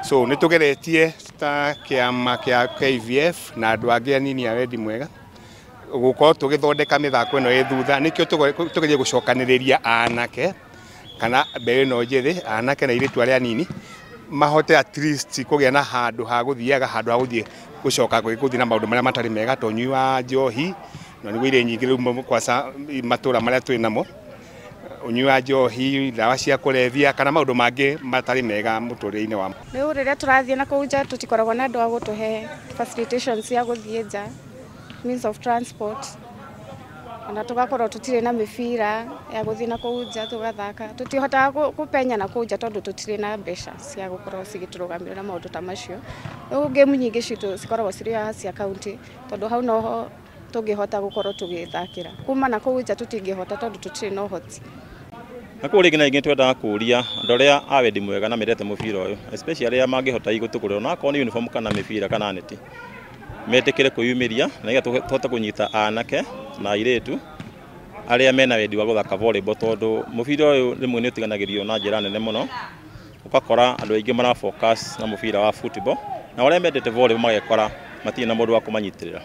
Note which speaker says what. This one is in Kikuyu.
Speaker 1: So nĩ tũgeretie ta kĩama kĩa KVF na andũ angĩ anini a wendi mwega gũkorwo tũgĩthondeka mĩthako ĩno ĩ thutha, nĩkĩo tũgerie gũcokanĩrĩria anake kana mbeũ ĩno njĩthĩ, anake na airĩtu arĩa anini mahote at least kũgĩa na handũ ha gũthiaga, handũ ha gũthiĩ gũcoka gũthiĩ na maũndũ marĩa matarĩ mega ta ũnyui wa njohi, na nĩguo irĩ nyingĩ rĩu kwaca matũra marĩa twĩ namo, ũnyui wa njohi, ndawa cia kũrebia kana maũndũ mangĩ matarĩ mega mũtũrĩre-inĩ wa.
Speaker 2: Rĩu rĩrĩa tũrathiĩ na kũu nja tũtikoragwo na andũ a gũtũhe facilitations cia gũthiĩ nja, means of transport, ona tũgakorwo tũtirĩ na mĩbira ya gũthiĩ na kũu nja tũgathaka. Tũtihotaga kũpenya na kũu nja tondũ tũtirĩ na mbeca cia gũkorwo cigĩtũrũgamĩrĩra maũndũ ta macio. Rĩu game nyingĩ citũ cikoragwo cirĩ haha cia county tondũ hau noho tũngĩhota gũkorwo tũgĩthakĩra. Kuma na kũu nja tũtingĩhota tondũ tũtirĩ na ũhoti.
Speaker 3: Na kũu rĩngĩ na rĩngĩ twendaga kũria andũ arĩa a wendi mwega na mendete mũbira ũyũ, especially arĩa mangĩhota gũtũgũrĩra ona akorwo nĩ uniform kana mĩbira kana neti, metĩkĩre kwĩyumĩria na nĩgetha tũhote kũnyita anake na airĩtu arĩa mena wendi wa gũthaka volleyball, tondũ mũbira ũyũ rĩmwe nĩ ũtiganagĩrio na njĩra nene mũno, ũgakora andũ aingĩ mara focus na mũbira wa football na arĩa mendete volleyball magekora matirĩ na mũndũ wa kũmanyitĩrĩra.